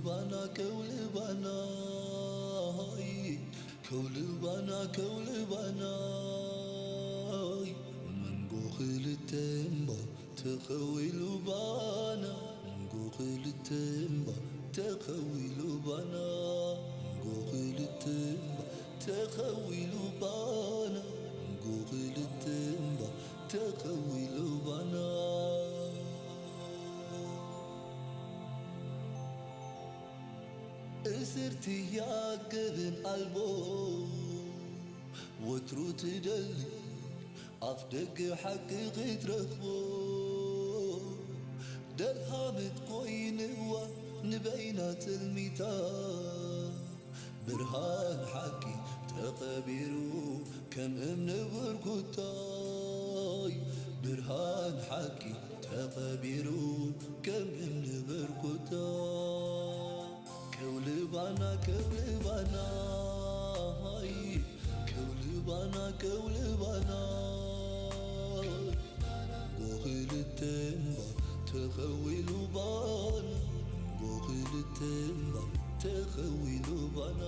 ባና ከውልባናይ፣ ከውልባና ከውልባናይ፣ መንጎ ክልተ እምባ ተኸዊሉ ባና፣ መንጎ ክልተ እምባ ተኸዊሉ ባና፣ መንጎ ክልተ እምባ ተኸዊሉ ባና፣ መንጎ ክልተ እምባ ተኸዊሉ ባና። እስርቲ ያገብን ኣልቦ ወትሩ ትደሊ ኣፍ ደገ ሓቂ ክትረኽቦ ደልሃመት ኮይንዋ ንበይና ትልሚታ ብርሃን ሓቂ ተቐቢሩ ከም እምኒ ብርኩታይ ብርሃን ሓቂ ተቐቢሩ ከም እምኒ ብርኩታ ከውልባና ከውልባና ሃይ ከውልባና ከውልባና ጎኽልተ እምባ ተኸዊሉ ባና ጎኽልተ እምባ ተኸዊሉ ባና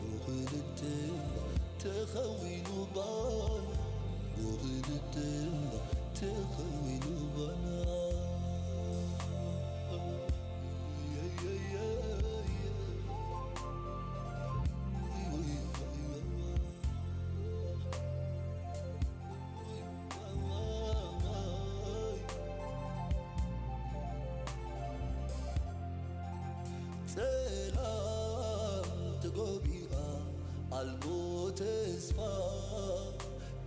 ጎኽልተ እምባ ተኸዊሉ ባና ጎኽልተ እምባ ተኸዊሉ ባና ጸላም ተጎቢኣ ኣልቦ ተስፋ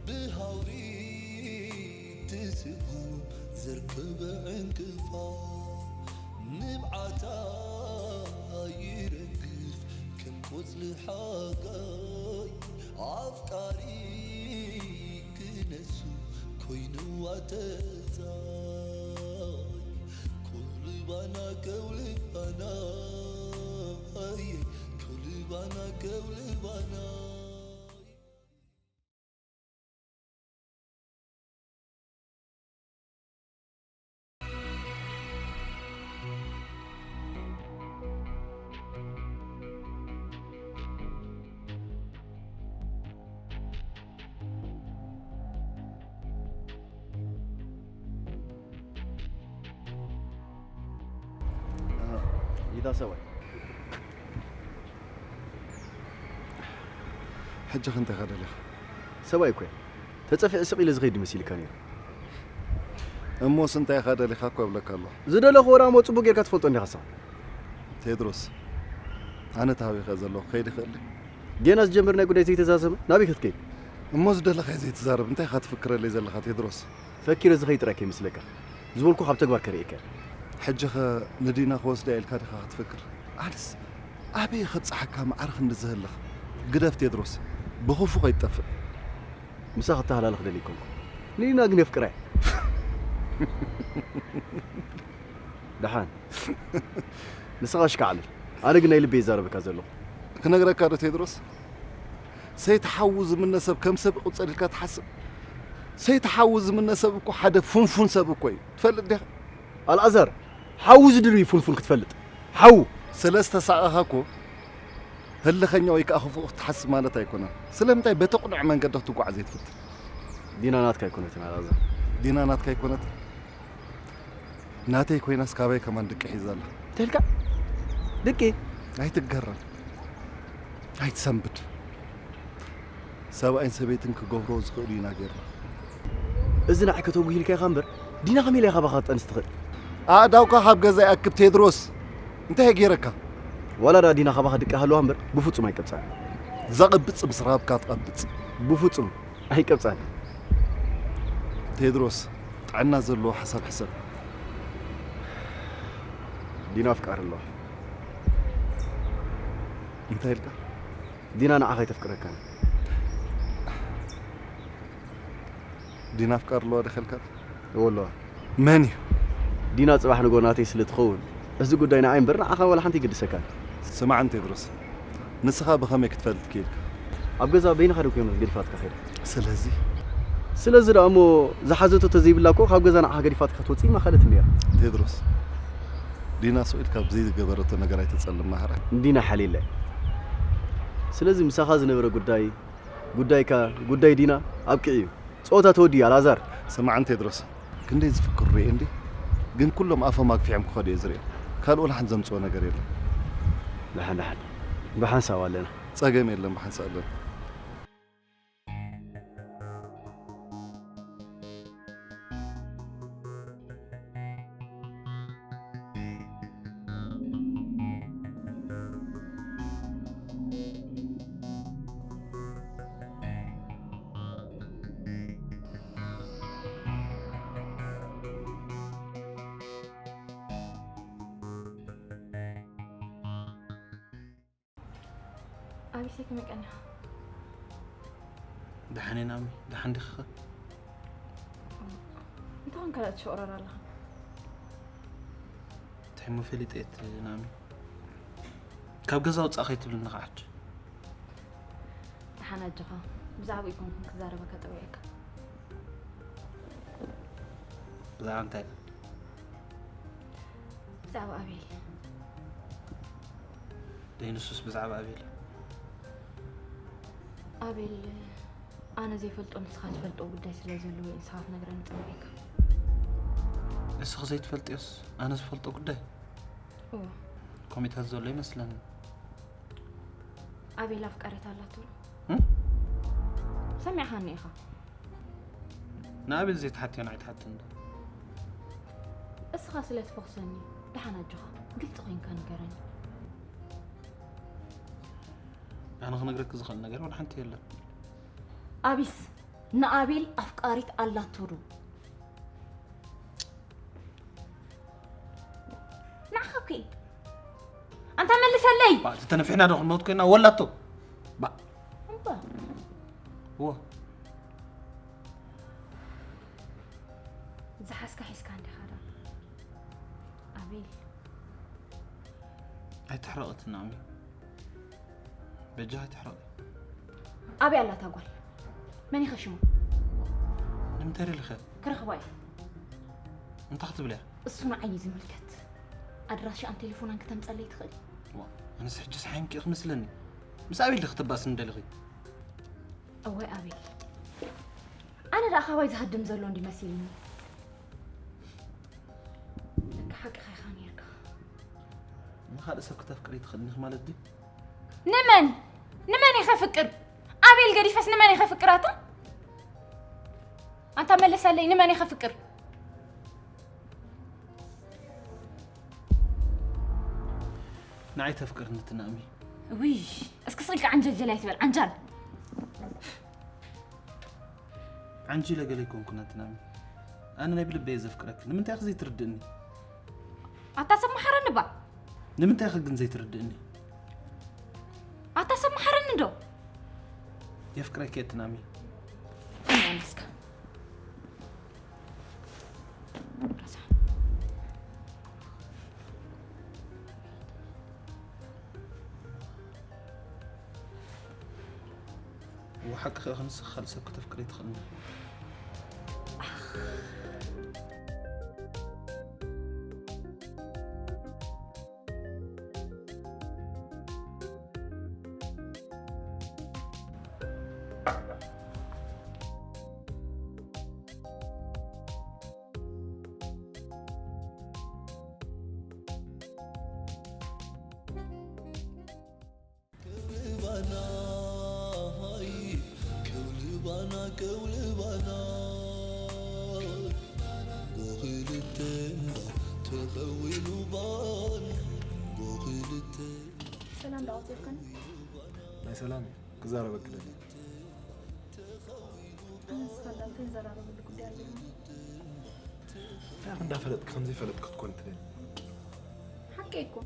ብሃውሪ ትስጉም ዘርከበ ዕንቅፋ ንብዓታ ይረግፍ ከም ቆጽሊ ሓጋይ ኣፍቃሪ ክነሱ ኮይንዋ ተጻይ ከውልባና ከውልባና ከውልባና ከውልባና ይታ ሰብኣይ ሕጂ ክንታይ ኢኻ ደሊኻ? ሰብኣይ እኮ እየ። ተጸፊዐ ስቕ ኢለ ዝኸይድ መሲልካ ነይሩ። እሞስ እንታይ ኢኻ ደሊኻ እኮ እብለካ ኣለኹ። ዝደለኹ ወረ እሞ ጽቡቕ ጌርካ ትፈልጦ እንዲኻ ንስኻ። ቴድሮስ፣ ኣነ ተሃዊኸ ዘለኹ፣ ክኸይድ ይኽእል ድየ? ጌና ዝጀመርናዮ ጉዳይ ዘይተዛዘመ፣ ናበይ ክትከይድ? እሞ ዝደለኻዮ ዘይትዛረብ፣ እንታይ ኢኻ ትፍክረለይ ዘለኻ ቴድሮስ? ፈኪረ ዝኸይድ ጥራይ ከይመስለካ። ዝበልኩ ካብ ተግባር ከርእየካ እየ። ሕጂኸ ንዲና ክወስዳ ኢልካ ዲኻ ክትፍክር? ኣነስ ኣበይ ከብጽሓካ ማዕረ ክንዲ ዝህልኽ? ግደፍ ቴድሮስ፣ ብኽፉእ ከይትጠፍእ። ምሳ ክተሃላልኽ ደልየ ኣይኮንኩን። ንዲና ግን የፍቅራ እየ። ደሓን። ንስኻ ኣሽካዕልል። ኣነ ግን ናይ ልበይ ይዛረበካ ዘለኹ። ክነግረካ ዶ ቴድሮስ? ሰይቲ ሓዉ ዝምነ ሰብ ከም ሰብ ይቑጸር ኢልካ ትሓስብ? ሰይቲ ሓዉ ዝምነ ሰብ እኮ ሓደ ፉንፉን ሰብ እኮ እዩ። ትፈልጥ ዲኻ? ኣልኣዛር፣ ሓዉ ዝድርቢ ፉንፉን ክትፈልጥ። ሓዉ! ስለ ዝተሳቐኻ እኮ ህልኸኛ ወይ ከኣ ክፉእ ክትሓስብ ማለት ኣይኮነን። ስለምንታይ በቲ ቅኑዕ መንገዲ ክትጓዓዝ ዘይትፍትን? ዲና ናትካ ኣይኮነትን ኣልኣዛር። ዲና ናትካ ኣይኮነትን? ናተይ ኮይናስ ካባይ ከማን ድቂ ሒዛ ኣላ። እንታይ ኢልካ? ድቂ? ኣይትገረም። ኣይትሰንብድ። ሰብኣይን ሰበይትን ክገብርዎ ዝኽእሉ ኢና ጌርና። እዚ ንዓይ ከተጉሂልካ ኢኻ እምበር፣ ዲና ከመይ ኢላ ኢኻ ካባኻ ክትጠንስ ትኽእል? ኣእዳውካ ካብ ገዛይ ኣክብ ቴድሮስ። እንታይ እየ ጌረካ? ዋላ ደኣ ዲና ካባኻ ድቂ ሃለዋ እምበር፣ ብፍጹም ኣይቀብጻን። ዘቕብጽ ምስ ረኸብካ ትቐብጽ። ብፍጹም ኣይቀብጻን። ቴድሮስ፣ ጥዕና ዘለዎ ሓሳብ ሕሰብ። ዲና ኣፍቃሪ ኣለዋ። እንታይ ኢልካ? ዲና ንዓኻ ኣይተፍቅረካን። ዲና ኣፍቃሪ ኣለዋ ዶ ከልካ? እወ ኣለዋ። መን እዩ? ዲና ጽባሕ ንጎ ናተይ ስለ ትኸውን፣ እዚ ጉዳይ ንዓይ እምበር ንዓኻ ዋላ ሓንቲ ኣይግድሰካን። ስማዕን ቴድሮስ፣ ንስኻ ብኸመይ ክትፈልጥ ክኢልካ? ኣብ ገዛ በይንኻ ዶ ኮይና ገዲፋትካ ከይዳ? ስለዚ? ስለዚ ደኣ እሞ ዝሓዘቶ ተዘይብላ እኮ ካብ ገዛ ንዓኻ ገዲፋትካ ክትወጽእ ማኻለትኒ እያ። ቴድሮስ፣ ዲና ስቕ ኢልካ ብዘይገበረቶ ነገር ኣይተጸልም ማህራ። ንዲና ሓልየላ እየ። ስለዚ ምሳኻ ዝነበረ ጉዳይ፣ ጉዳይካ፣ ጉዳይ ዲና ኣብቂዑ እዩ። ጸወታ ተወዲኡ ኣልኣዛር። ስማዕን ቴድሮስ፣ ክንደይ ዝፍቅሩ ርኤ እንዲ፣ ግን ኩሎም ኣፎም ኣግፊሖም ክኸዱ እየ ዝርኤ። ካልእ ወላ ሓንቲ ዘምጽኦ ነገር የለን። ደሓን ደሓን፣ ብሓንሳብ ኣለና። ጸገም የለን፣ ብሓንሳብ ኣለና። ኣቢሰይ ከመይ ቀኒኻ? ደሓን እየ ናሚ፣ ደሓን ዲኺ ኸ? እንታይ ኾንካ ደኣ ትሸቑረር ኣለኻ? እንታይ እሞ ፈሊጠ እየ ናሚ? ካብ ገዛ ውጻእ ከይትብልኒ ኸዓ ሕጂ። ደሓን ኣጆኻ፣ ብዛዕባ ኣይኮንኩን ክዛረበካ ጸዊዐካ። ብዛዕባ እንታይ? ብዛዕባ ኣቤል። ደይ ንሱስ ብዛዕባ ኣቤል እዩ። ኣቤል ኣነ ዘይፈልጦ ንስኻ ትፈልጦ ጉዳይ ስለ ዘለዎ እዩ ንስኻ ክትነግረኒ ጸዊዐካ። ንስኺ ዘይትፈልጥዮስ ኣነ ዝፈልጦ ጉዳይ? እወ። ኮሚታት ዘሎ ይመስለኒ። ኣቤል ኣፍቃሪት ኣላቶ። እም? ሰሚዕኻኒ ኢኻ። ንኣቤል ዘይትሓትዮ ንዓይ ትሓትኒ ዶ? እስኻ ስለ ትፈኽሰኒ ደሓን ኣጆኻ ግልጺ ኮይንካ ንገረኒ። ኣነ ክነግረኪ ዝኽእል ነገር ወላ ሓንቲ የለን። ኣቢስ ንኣቤል ኣፍቃሪት ኣላቶ ዶ? ንዓኻ እኮ እዩ። ኣንታ መልሰለይ። ባ፣ ተተነፊሕና ዶ ክንመውት ኮይና ወላቶ? ባ። እምባ። ወ። ዝሓዝካ ሒዝካ እንዲኻ ዶ? ኣቤል። ኣይትሕረቕቲ ናሚ። በጃ ኣይትሕረቕ። ኣበይ ኣላ እታ ጓል? መን ኢኻ ሽማ? ንምንታይ ደሊኸ? ክረኽባ እየ። እንታይ ክትብል እያ? እሱ ንዓይ እዩ ዝምልከት። ኣድራሻኣን ቴሌፎናን ክተምጸለይ ትኽእል? ዋ፣ ኣነስ ሕጅስ ሓይምኪ ኢኺ መስለኒ። ምስ ኣቤል ዲኺ ክትባስኒ ደሊኺ? እወይ ኣቤል። ኣነ ደኣ ካባይ ዝሃድም ዘሎ እንዲ መሲልኒ። ለካ ሓቅኻ ኢኻ ነይርካ። ንኻልእ ሰብ ክተፍቅሪ ትኽእልኒ ኢኺ ማለት ድዩ? ንመን? ንመን ኢኸ ፍቅር? ኣቤል ገዲፈስ ንመን ኢኸ ፍቅር ኣታ? ኣንታ መለሰለይ፣ ንመን ኢኸ ፍቅር? ንዓይ ተፍቅርኒ ትናእሚ። ውይ፣ እስኪ ስቕ ኢልካ ዓንጀልጀል ኣይትበል፣ ዓንጃል። ዓንጂለ ገለ ኣይኮንኩን ትናእሚ። ኣነ ናይ ብልበይ እየ ዘፍቅረኪ። ንምንታይ ኢኺ ዘይትርድእኒ? ኣታ ሰብ መሓረኒ ባ። ንምንታይ ኢኺ ግን ዘይትርድእኒ? ኣታ ሰብ መሓረኒ ዶ? የፍቅረኪ እየ ትናእሚ። ፈንያንስካ። ረሳ። ወሓቂ ኸ ክንስኻ ካልእ ሰብ ከተፍቅሪ ትኽእልኒ። ሰላም ዳዊት ይርከን። ናይ ሰላም ክዛረበክ ደሊ። ኣነ ንስኻ እንዳልከ ንዘራረበሉ ጉዳይ ኣለና። እንታይ እንዳፈለጥክ ከምዘይፈለጥክ ክትኮን ትደሊ። ሓቀይ እኮ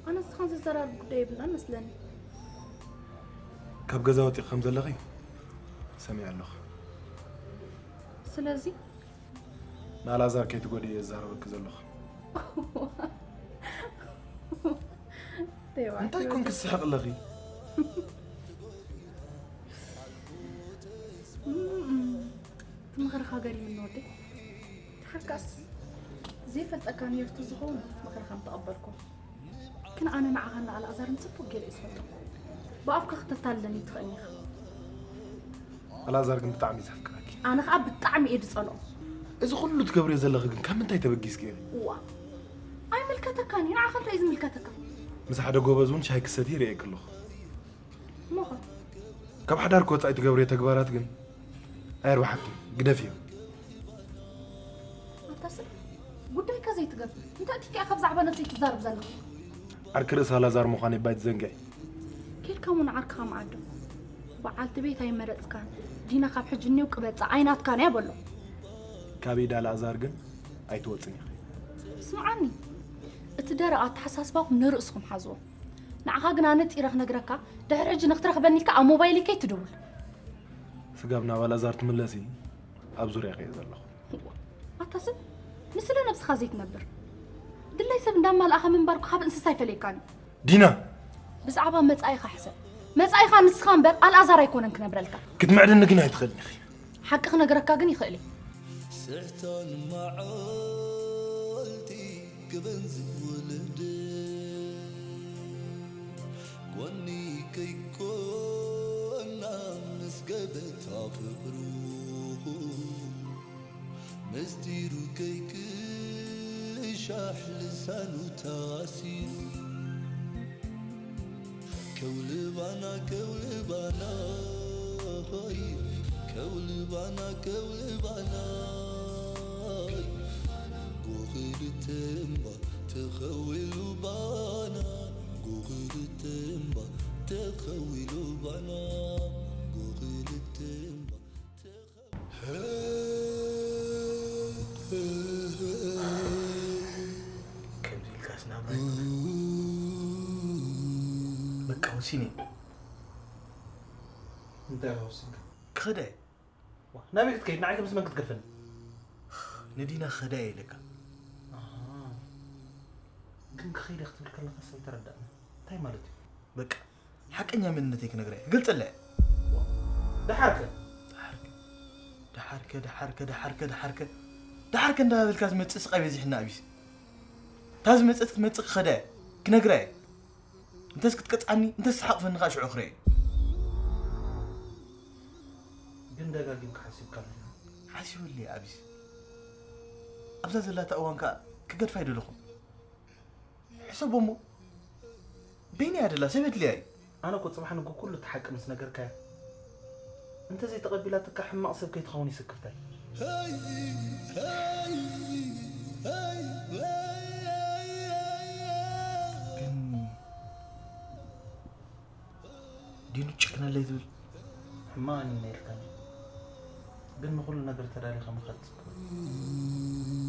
ኣነ ንስኻን ዘዘራርብ ጉዳይ የብልናን መስለኒ። ካብ ገዛ ወፂኺ ከም ዘለኺ ሰሚዐ ኣለኹ። ስለዚ ንኣላዛር ከይትጎድእ እየ ዝዛረበኪ ዘለኹ። እንታይ ኮንክ ትስሕቂ ኣለኺ? ትምኽርኻ ገሪምኒ ወደይ። ተሓካስ ዘይፈልጠካ ነይሩ ተዝኸውን ምኽርኻ ምተቐበልኩ። ግን ኣነ ንዓኻን ንኣልኣዛርን ጽቡቕ ገይረ እየ ዝፈልጦ። ብኣፍካ ክተታልለኒ ኣይትኽእልን ኢኻ። ኣልኣዛር ግን ብጣዕሚ እዩ ዘፍቅረኪ። ኣነ ኸኣ ብጣዕሚ እየ ዝጸልኦ። እዚ ኩሉ ትገብርዮ ዘለኺ ግን ካብ ምንታይ ተበጊስኪ ኢኺ? እዋ ኣይምልከተካን እዩ። ንዓኻ እንታይ እዩ ዝምልከተካ? ምስ ሓደ ጎበዝ እውን ሻሂ ክሰቲ ይርእየኪ ኣለኹ። እሞኸ? ካብ ሓዳር ክወጻኢ ትገብርዮ ተግባራት ግን ኣየርብሓኪ፣ ግደፍዮ። ኣታ ሰብ ጉዳይካ ዘይትገብር እንታይ ቲካ ካብ ዛዕባ ነብሰይ ትዛረብ ዘለኻ? ዓርኪ ርእሲ ኣላዛር ምዃነይ ባይ ትዘንግዒ። ኬድካ እሞ ንዓርክኻ መዓዶ። በዓልቲ ቤት ኣይመረጽካን። ዲና ካብ ሕጂ እኒው ቅበጻ ኣይናትካን እያ በሎ። ካብ ኢድ ኣልኣዛር ግን ኣይትወጽን ኢኺ። ስምዓኒ፣ እቲ ደረቕ ኣተሓሳስባኹም ንርእስኹም ሓዝዎ። ንዓኻ ግን ኣነጺረ ክነግረካ፣ ድሕሪ ሕጂ ንክትረኽበኒ ኢልካ ኣብ ሞባይለይ ከይትድውል። ስጋብ ናብ ኣልኣዛር ትምለሲ ኣብ ዙርያኺ እየ ዘለኹ። ኣታ ሰብ፣ ንስለ ነብስኻ ዘይትነብር። ድላይ ሰብ እንዳማልኣኻ ምንባር እኮ ካብ እንስሳ ኣይፈለየካን እዩ። ዲና! ብዛዕባ መጻኢኻ ሕሰብ። መጻኢኻ ንስኻ እምበር ኣልኣዛር ኣይኮነን ክነብረልካ። ክትምዕድኒ ግን ኣይትኽእልን ኢኺ። ሓቂ ክነግረካ ግን ይኽእል እየ። ስሕታን መዓልቲ ክበን ዝውልድ ጎኒ ከይኮና ምስ ገበታ ፍቕሩ ምስጢሩ ከይቅሻሕ ልሳኑ ታሲሩ ከውልባና ከውልባና ሆይ ከውልባና ከውልባና ጎኽልተምባ ተኸዊሉ ባና ጎኽልተምባ ተኸዊሉ ባና ጎኽልተምባ ከምዚ ኢልካስ ናብራ በቃ ወሲነ። እንታይ ኢኻ ወሲንካ? ክኸደ እየ። ዋ፣ ናበይ ክትከይድ? ንዓይ ምስ መን ክትገድፈኒ? ንዲና ክኸደ እየ ኢለካ። ኣሃ። ግን ክኸይደ ክትብል ከለኻስ ኣይተረዳእን። እንታይ ማለት እዩ? በቃ ሓቀኛ መንነተይ ክነግራ እየ። ክገልጸላ እየ። ደሓርከ? ደሓርከ ደሓርከ ደሓርከ ደሓርከ ደሓርከ ደሓርከ እንዳበልካ ዝመጽእ ስቓይ በዚሕና ኣቢስ። እታ ዝመጸት ክትመጽእ ክኸዳ እየ። ክነግራ እየ። እንተስ ክትቀጽዓኒ እንተስ ትሓቕፈኒ ከዓ ሽዑ ክርኢ። ግን ደጋጊምካ ሓሲብካሉ ዲኻ? ሓሲበሉ እየ ኣቢስ። ኣብዛ ዘላታ እዋን ከዓ ክገድፋ ኣይደለኹን። ሕሰቦ እሞ በይነይ እያ ደላ ሰብ የድልያ እዩ። ኣነ እኮ ጽባሕ ንግሆ ኩሉ እቲ ሓቂ ምስ ነገርካያ እንተዘይተቐቢላትካ ሕማቕ ሰብ ከይትኸውን እዩ ስክፍታይ። ግን ዲኑ ጭክነለይ ትብል? ሕማቕ እኔ ኢልካኒ ግን ንኹሉ ነገር ተዳሊኻ ምኻድ ጽቡቕ እዩ።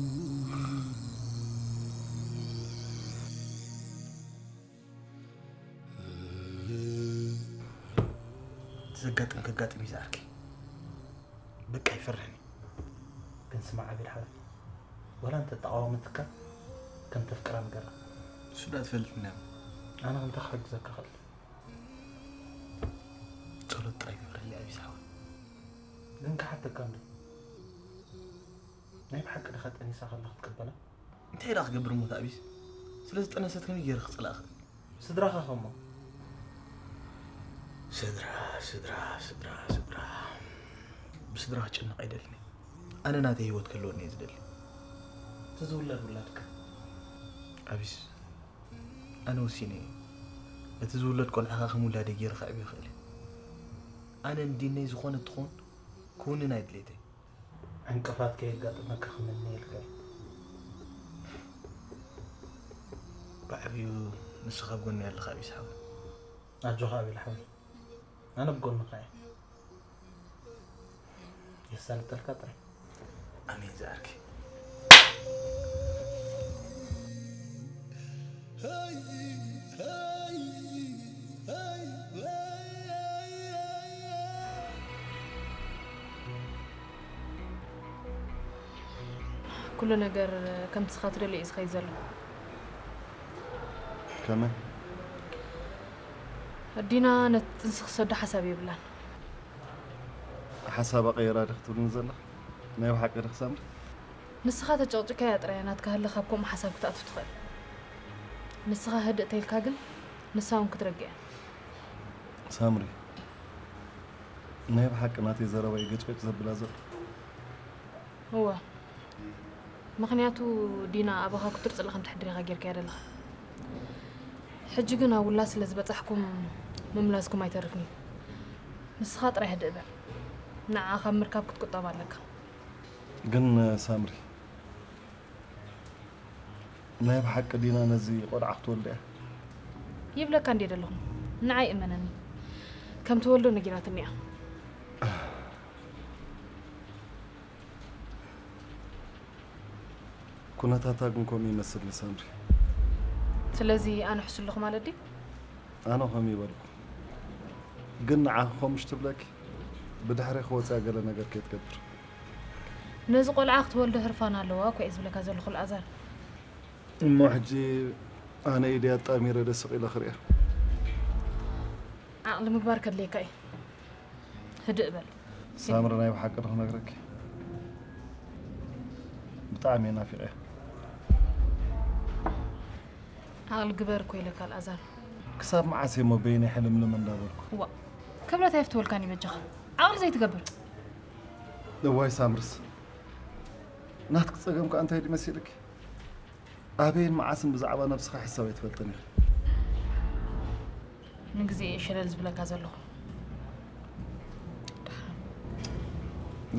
እቲ ዘጋጥም ከጋጥም እዩ ዝኣርኪ። በቃ ይፈርሕኒ። ግን ስማዕ ኣቤል ሓወይ፣ ዋላ እንተ ተቓወመትካ ከም ተፍቅራ ንገራ። እሱ ዳ ትፈልጥ ምናምን። ኣነ ከምታ ክሕግዘካ ክእል። ጸሎት ጥራይ ግበረለይ ኣቢስ ሓወይ። ግን ክሓተካ እንዶ፣ ናይ ብሓቂ ድኻ ጠኒሳ ከላ ክትቅበላ? እንታይ ደኣ ክገብር እሞ ኣቢስ? ስለ ዝጠነሰት ከመይ ገይረ ክጸልኣ እኽእል? ስድራኻ ኸሞ? ስድራ ስድራ ስድራ ስድራ። ብስድራ ክጭነቕ ኣይደልን እየ። ኣነ ናተይ ህይወት ክህልወኒ እየ ዝደሊ። እቲ ዝውለድ ውላድካ? ኣቢስ፣ ኣነ ወሲነ እየ። ነቲ ዝውለድ ቆልዓኻ ከም ውላደይ ገይረ ከዕብዮ ይኽእል እየ። ኣነ ንዲነይ ዝኾነ ትኹን ክውንን ኣየድልየተይ። ዕንቅፋት ከየጋጥመካ ክምነየልካ እየ። ብዓብዩ ንስኻ ኣብ ጎነይ ኣለኻ ኣቢስ ሓወይ። ኣጆኻ ኣቤል ሓወይ፣ ኣነ ኣብ ጎንኻ እየ። የሳልጠልካ ጥራይ። ኣሜን ዝኣርኪ። ኩሉ ነገር ከምቲ ስኻ ትደልዮ እዩ ዝኸይድ ዘሎ። ከመይ? ኣዲና ነቲ ጥንሲ ክሰዶ ሓሳብ የብላን። ሓሳባ ቀይራ ዲኺ ትብልኒ ዘለኺ? ናይ ብሓቂ ዲኺ ሳምሪ? ንስኻ ተጨቕጭካያ ጥራይ እያ ናትካ ህልኽ ኣብ ከምኡ ሓሳብ ክትኣቱ ትኽእል። ንስኻ ህድእ ተይልካ ግን ንሳ እውን ክትረግእ እያ። ሳምሪ፣ ናይ ብሓቂ ናተይ ዘረባ እዩ ገጭገጭ ዘብላ ዘሎ። እወ፣ ምኽንያቱ ዲና ኣባኻ ክትርጽላ ከም ትሕድር ኢኻ ጌርካያ ዘለኻ። ሕጂ ግን ኣብ ውላድ ስለ ዝበጻሕኩም ምምላስኩም ኣይተርፍን እዩ። ንስኻ ጥራይ ህድእ በል። ንዓኣ ካብ ምርካብ ክትቁጠብ ኣለካ። ግን ሳምሪ፣ ናይ ብሓቂ ዲና ነዚ ቆልዓ ክትወልድ እያ? ይብለካ እንዴ ዘለኹ፣ ንዓይ እመነኒ። ከም ትወልዶ ነጊራትኒ እያ። ኩነታታ ግን ከምኡ ይመስል ሳምሪ። ስለዚ ኣነ ሕሱ ኣለኹ ማለት ድዩ? ኣነ ከምኡ ይበልኩ። ግን ንዓኺ ከምኡ ትብለኪ ብድሕሪ ክወፅያ ገለ ነገር ከይትገብር። ነዚ ቆልዓ ክትወልዶ ህርፋን ኣለዋ እኮ እየ ዝብለካ ዘለኹ ኣልኣዛር። እሞ ሕጂ ኣነ ኢደይ ኣጣሚረ ደስ ኢለ ክሪኣ። ዓቕሊ ምግባር ከድልየካ እዩ። ህድእ በል። ሳምሪ፣ ናይ ብሓቂ ዶ ክነግረኪ ብጣዕሚ እየ ናፊቐያ። ዓቕሊ ግበር እኮ ኢለካ ኣልኣዛር። ክሳብ መዓስ እየ እሞ በይነይ ሕልምልም እንዳበልኩ? ዋ፣ ክብረት ኣይፍትወልካን እዩ በጃኻ። ዓቕሊ ዘይትገብር። እዋይ ሳምርስ፣ ናትኪ ፀገም ከኣ እንታይ ድዩ መሲልኪ? ኣበይን መዓስን ብዛዕባ ነብስኻ ሕሳብ ኣይትፈልጥን ኢኺ። ንግዜ እየ ሸለል ዝብለካ ዘለኹ።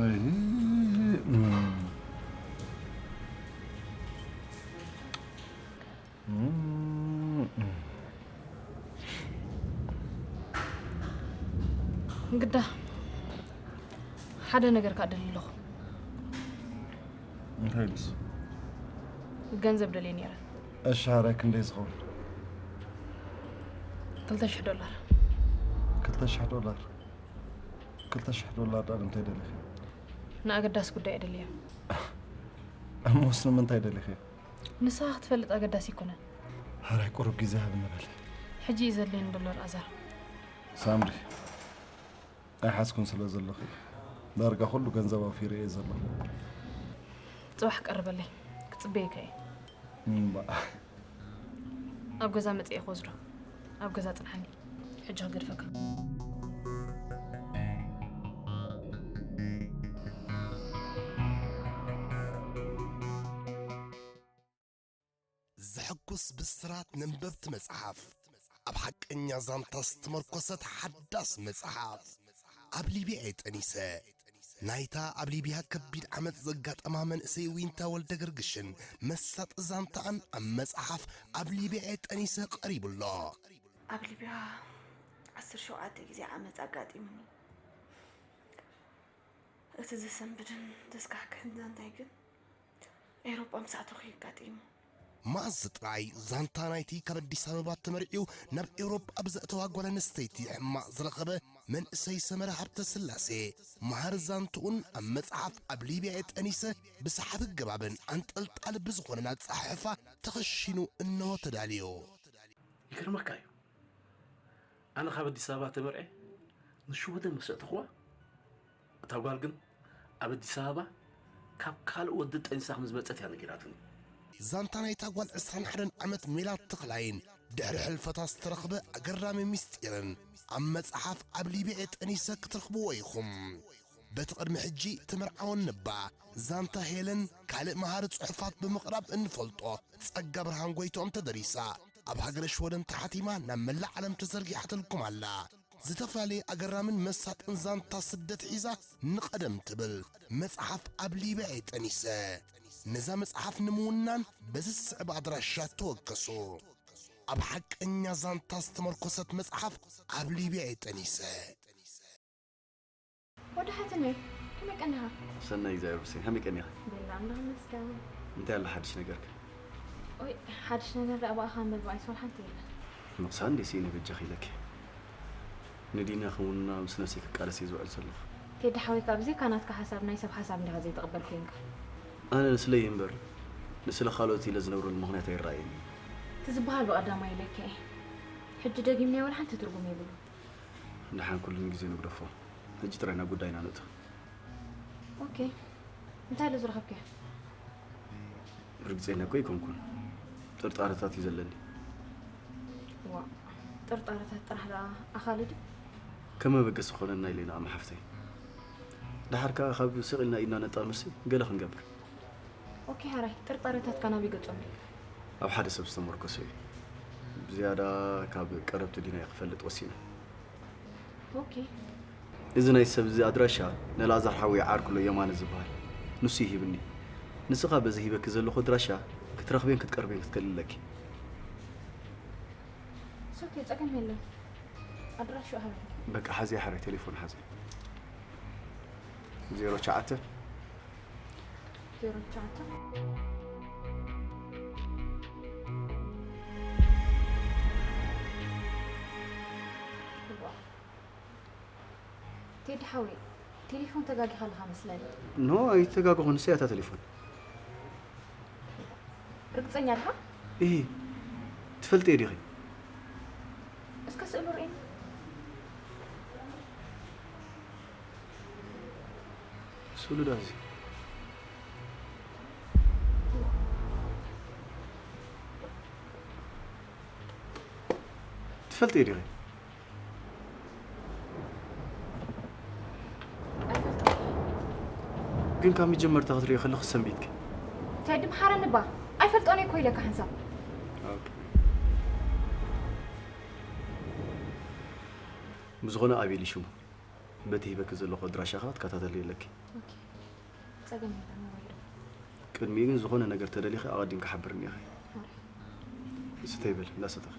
ኣይ፣ እም። እም፣ እም። ግዳ ሓደ ነገር ከኣ ደሊ ኣለኹ። እንታይ ኢሉስ? ገንዘብ ደልየ ነይረ። እሺ፣ ሓራይ ክንደይ ዝኸውን? ክልተ ሽሕ ዶላር። ክልተ ሽሕ ዶላር? ክልተ ሽሕ ዶላር ደኣ ንምንታይ ደሊኺ? ንኣገዳሲ ጉዳይ እየ ደልዮ። እሞስ ንምንታይ ደሊኺ? ንስኻ ክትፈልጥ ኣገዳሲ ኣይኮነን። ሓራይ ቁሩብ ግዜ ሃብኒ በሊ። ሕጂ እዩ ዘድልየኒ ዘሎ ኣልኣዛር። ሳምሪ፣ ኣይሓዝኩን ስለ ዘለኹ ዳርጋ ኩሉ ገንዘብ ኣውፊረ እየ ዘለኹ። ጽባሕ ቀርበለይ፣ ክጽበየካ እየ። እምባ። ኣብ ገዛ መጽየ ክወስዶ። ኣብ ገዛ ጽንሓኒ። ሕጂ ክገድፈካ። ዘሐጉስ ብስራት ነንበብቲ መጽሓፍ። ኣብ ሓቀኛ ዛንታ ዝተመርኮሰት ሓዳስ መጽሓፍ። ኣብ ሊብያ እየ ጠኒሰ። ናይታ ኣብ ሊብያ ከቢድ ዓመጽ ዘጋጠማ መንእሰይ ዊንታ ወልደገርግሽን መሳጢ ዛንታኣን ኣብ መጽሓፍ ኣብ ሊብያ እየ ጠኒሰ ቀሪቡ ኣሎ። ኣብ ሊብያ ዓሰርተ ሸውዓተ ግዜ ዓመጽ ኣጋጢሙኒ። እቲ ዘሰንብድን ዘስካሕክሕን ዛንታይ ግን ኤውሮጳ ምስ ኣተኹ እዩ ኣጋጢሙ። መኣዝ ጥራይ ዛንታ ናይቲ ካብ ኣዲስ ኣበባ ተመርዕዩ ናብ ኤውሮጳ ብዘእተዋ ጓል ኣንስተይቲ ሕማቕ ዝረኸበ መንእሰይ ሰመረ ሃብተስላሴ መሃሪ ዛንትኡን ኣብ መጽሓፍ ኣብ ሊብያ እየ ጠኒሰ ብሰሓቢ ኣገባብን ኣንጠልጣሊ ብዝኾነን ኣጸሓሕፋ ተኸሺኑ እነሆ ተዳልዩ። ይገርመካ እዩ፣ ኣነ ካብ ኣዲስ ኣበባ ተመርዕየ ንሽወደን ምስ ኣእተኹዋ፣ እታ ጓል ግን ኣብ ኣዲስ ኣበባ ካብ ካልእ ወዲ ጠኒሳ ከም ዝመጸት እያ ነጊራትኒ። ዛንታ ናይታ ጓል ዕስራን ሓደን ዓመት ሜላት ተኽላይን ድሕሪ ሕልፈታ ዝተረኽበ ኣገራሚ ምስጢርን ኣብ መጽሓፍ ኣብ ሊብያ እየ ጠኒሰ ክትረኽብዎ ኢኹም። በቲ ቅድሚ ሕጂ ተመርዓወን ነባ ዛንታ ሄለን ካልእ መሃሪ ጽሑፋት ብምቕራብ እንፈልጦ ጸጋ ብርሃን ጎይትኦም ተደሪሳ ኣብ ሃገረ ሽወደን ተሓቲማ ናብ መላእ ዓለም ተዘርጊሓትልኩም ኣላ። ዝተፈላለየ ኣገራምን መሳጥን ዛንታ ስደት ሒዛ ንቐደም ትብል መጽሓፍ ኣብ ሊብያ እየ ጠኒሰ። ነዛ መጽሓፍ ንምውናን በዚ ዝስዕብ ኣድራሻ ተወከሱ። ኣብ ሓቀኛ ዛንታ ዝተመርኮሰት መጽሓፍ ኣብ ሊብያ እየ ጠኒሰ። ወዲ ሓትነይ፣ ከመይ ቀኒኻ? ሰናይ እግዚኣብሔር ይመስገን። ከመይ ቀኒኻ? ቤላ ኣምላኽ ይመስገን። እንታይ ኣሎ ሓድሽ ነገርካ? ኦይ፣ ሓድሽ ነገር ደኣ ብኣኻ እምበር ብኣይ ዝፈልጥ ሓንቲ የለን። ምቕሳን ደስ ኢነ በጃኺ ኢለኪ። ንዲና ክውንና ምስ ነብሰይ ክቃለስ እየ ዝውዕል ዘለኹ። ቴዲ ሓወይ፣ ካብ ብዘይካ ናትካ ሓሳብ ናይ ሰብ ሓሳብ እንዲኻ ዘይትቕበል ኮይንካ። ኣነ ንስለይ እምበር ንስለ ካልኦት ኢለ ዝነብረሉ ምኽንያት ኣይረኣየኒ። እቲ ዝበሃል ብቐዳማይ ኢለካ እየ። ሕጂ ደጊምናዮ ወላ ሓንቲ ትርጉም የብሉ። ደሓን ኩሉ ንግዜ ንግደፎ። ሕጂ ጥራይ ናብ ጉዳይና ንእቶ። ኦኬ። እንታይ ኢሉ ዝረኸብካዮ? ርግጸኛ እኮ ኣይኮንኩን። ጥርጣረታት እዩ ዘለኒ። ዋ ጥርጣረታት ጥራሕ ደኣ ኣኻልድ። ከም መበገሲ ክኾነና ኢለ ኢና ኣመሓፍተይ። ደሓር ከኣ ካብ ስቕ ኢልና ኢድና ነጣምርሲ ገለ ክንገብር። ኦኬ ሓራይ ጥርጣረታትካ ናበይ ገጾም እዮም? ኣብ ሓደ ሰብ ዝተመርኮሰ እዩ። ብዝያዳ ካብ ቀረብቲ ዲናይ ክፈልጥ ወሲነ። ኦኬ እዚ ናይ ሰብ እዚ ኣድራሻ ንላዛር ሓወይ ዓርኩሎ የማነ ዝበሃል ንሱ ይሂብኒ። ንስኻ በዚ ሂበኪ ዘለኹ ኣድራሻ ክትረኽብን ክትቀርብን ክትክእሊ ኣለኪ። ሶኬ ጸገም የለን። ኣድራሽኡ ሃበኒ። በቃ ሓዚ ሓራይ ቴሌፎን ሓዚ ዜሮ ትሽዓተ ዜሮ ትሽዓተ ቴዲ ሓወይ ቴሌፎን ተጋጊኻ ኣለኻ መስለኒ። ኖ ኣይተጋገኹን፣ ንሳ እያ እታ ቴሌፎን። ርግጸኛ ኣለኻ? እሂ ትፈልጥዮ ዲኺ? እስከ ስእሉ ርእየኒ። ስእሉ ዳዚ ትፈልጥዮ ዲኺ? ግን ካብ መጀመርታ ክትሪኦ ከለኺ ሰንቢትኪ። ቴዲ ምሓረኒ እባ ኣይፈልጦን እየ እኮ ኢለካ ሓንሳብ። ብዝኾነ ኣቤል እዩ ሽሙ። በቲ ሂበኪ ዘለኹ ኣድራሻ ኸኣ ክትከታተሊ ኣለኪ። ኦኬ ጸገም የለን ሞባይል። ቅድሚኡ ግን ዝኾነ ነገር ተደሊኺ ኣቐዲምኪ ሓብርኒ ኢኺ። ስተይ በል እንዳሰተኺ።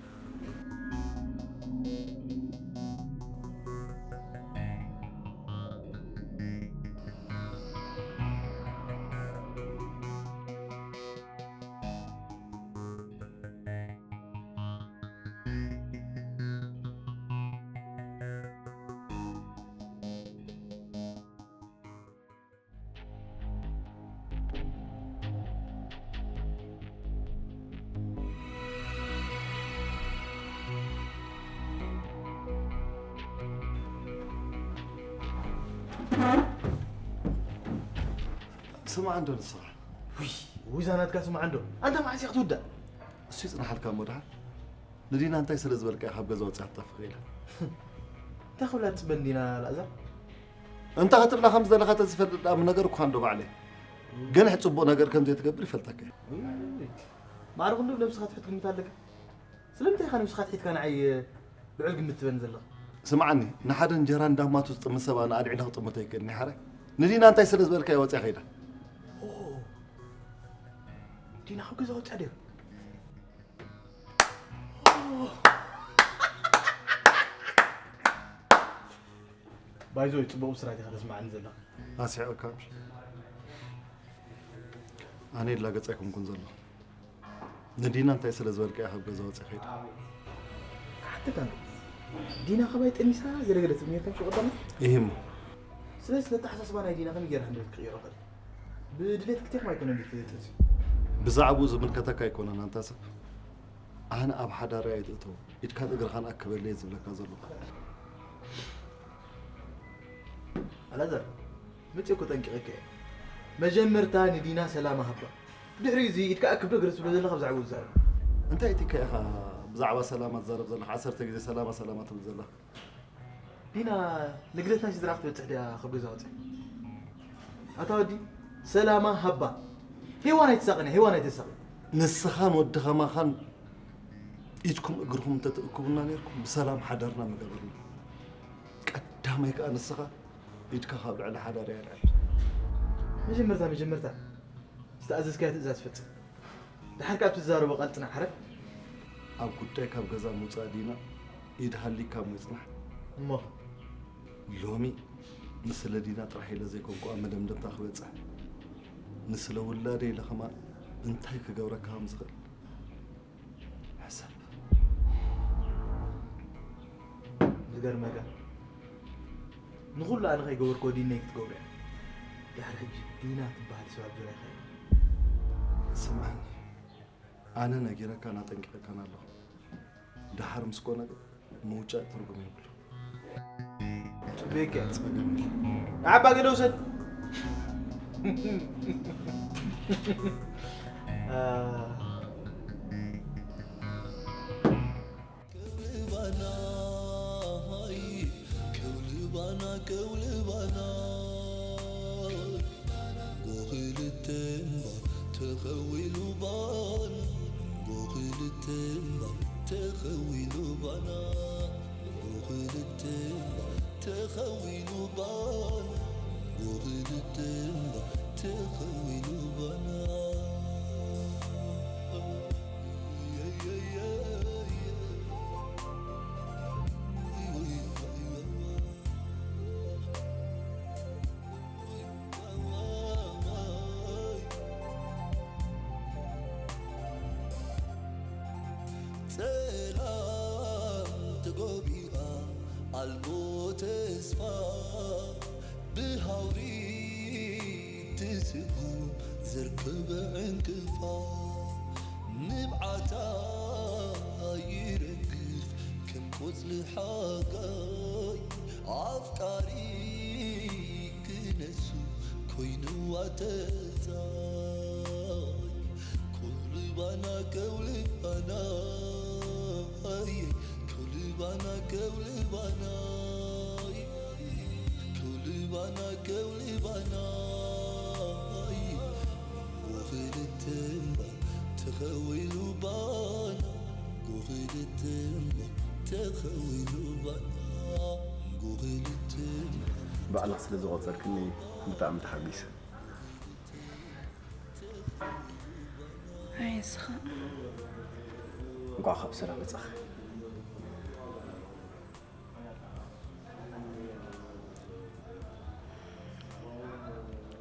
ስማዕ እንዶ ንስኻ። ውይ ውይ ዛናትካ ስማዕ እንዶ ኣንታ መዓስ ክትውዳእ? እሱ ይጽናሓልካ እሞ ድሓን ንዲና እንታይ ስለ ዝበልካ ካብ ገዛ ወጽያ ትጠፍእ ኢላ። እንታይ ክብላ ትጽበ እንዲና ላእዛር? እንታይ ክትብላ ከም ዝደለኻ ተዝፈልጥ ደኣ ምነገር እኳ እንዶ ባዕለይ። ገንሕ ጽቡቕ ነገር ከም ዘይትገብር ይፈልጠካ እየ። ማዕረ ክንዱ ነብስኻ ትሕት ግምት ኣለካ። ስለምንታይ ኢኻ ነብስኻ ትሒትካ ንዓይ ልዑል ግምት ትበኒ ዘለኻ? ስምዓኒ፣ ንሓደ እንጀራ እንዳማቱ ዝጥምን ሰብ ኣነ ኣልዒለ ክጥምቶ ኣይክእልን እየ ሓራይ። ንዲና እንታይ ስለ ዝበልካዮ ወጽያ ከይዳ። ዲና ካብ ገዛ ወጽያ ድያ? ባይዞ ጽቡቕ ብስራት ኢኻ ተስምዓኒ ዘለኻ። ኣስሒቐካ ምሽ? ኣነ ይላገጽ ኣይኮንኩን ዘለኹ። ንዲና እንታይ ስለ ዝበልካ ኢኻ ካብ ገዛ ወጺኣ ከይዳ? ሓተካ እንዶ ዲና ካባይ ጠኒሳ ገለገለ ትብል ነርካ ምሽ ቀዳማ? ኢሂ እሞ። ስለዚ ነተሓሳስባ ናይ ዲና ከመይ ገይረ ሃንደበት ክቕይሮ እኽእል? ብድሌት ክትኩም ኣይኮነን ቤት ጥንሲ። ብዛዕባኡ ዝምልከተካ ኣይኮነን ኣንታ ሰብ። ኣነ ኣብ ሓዳረይ ኣይትእተው፣ ኢድካን እግርኻን ኣክበለይ ዝብለካ ዘለኹ። ኣላዛር፣ መጽእ እኮ ጠንቂቐካ እየ። መጀመርታ ንዲና ሰላማ ሃባ። ድሕሪኡ እዚ ኢድካ ኣክብ ዶ ግረስ ትብሎ ዘለኻ ብዛዕባኡ ትዛረብ? እንታይ ኢትካ ኢኻ ብዛዕባ ሰላማ ትዛረብ ዘለኻ? ዓሰርተ ግዜ ሰላማ ሰላማ ትብል ዘለኻ። ዲና ንግደት ናይ ስድራ ክትበጽሕ ድያ ካብ ገዛ ወጽያ? ኣታ ወዲ ሰላማ ሃባ። ሄዋን ኣይትሳቐን እያ፣ ሄዋን ኣይተሳቐን። ንስኻን ወዲ ኸማኻን ኢድኩም እግርኹም እንተትእክቡና ነይርኩም ብሰላም ሓዳርና ምገበርና። ቀዳማይ ከኣ ንስኻ ኢድካ ካብ ልዕሊ ሓዳር እያ ኣልዕል። መጀመርታ መጀመርታ ዝተኣዘዝካዮ ትእዛዝ ፈጽም። ድሓር ከኣ ኣብ ትዛረቦ ቃል ጽናዕ ሓረግ። ኣብ ጉዳይ ካብ ገዛ ምውጻእ ዲና ኢድ ሃሊካ እሞ ይጽናሕ። እሞ ሎሚ ንስለ ዲና ጥራሕ ኢለ ዘይኮንኩ ኣብ መደምደምታ ክበጽሕ፣ ንስለ ውላደይ ኢለ ከማን እንታይ ክገብረካ ከም ዝኽእል ሕሰብ። ዝገርመካ ንኹሉ ኣነ ከይገበርክዎ ዲነይ ክትገብሮ እያ። ድሕሪ ሕጂ ዲና ትበሃል ሰብ ኣብ ዙርያኻ የለን። ስምዓኒ፣ ኣነ ነጊረካን ኣጠንቂቐካን ኣለኹ። ደሓር ምስ ኮነ ግን ምውጫእ ትርጉም የብሉን። ጽበየካ እያ። ጸገም የለን። ንዓባ ገለ ውሰድ። ከውልባና፣ ሃይ፣ ከውልባና፣ ከውልባና። ጎኽልተ እምባ ተኸዊሉ ባና፣ ጎኽልተ እምባ ተኸዊሉ ባና። ጎኽልተ እምባ ተኸዊሉ ባና፣ ጎኽልተ እምባ ተኸዊሉ ባና። ጸላም ተጎቢኣ ኣልቦ ተስፋ፣ ብሃውሪ ትስጉም ዘርከበ ዕንቅፋ፣ ንብዓታ ይረግፍ ከም ቆጽሊ ሓጋይ፣ ኣፍቃሪ ክነሱ ኮይንዋ ተጻይ። ከውልባና፣ ከውልባና፣ ኣየ፣ ከውልባና፣ ከውልባና፣ ከውልባና፣ ከውልባና፣ ኣየ፣ ጎኽልተ እምባ ተኸዊሉ ባና፣ ጎኽልተ እምባ ተኸዊሉ ባና፣ ጎኽልተ እምባ። ባዕልኽ ስለ ዝቖጸርክኒ ብጣዕሚ ተሓጒሰ። ኣይ፣ ንስኻ። እንቋዕ ካብ ሰላም መጻኻ።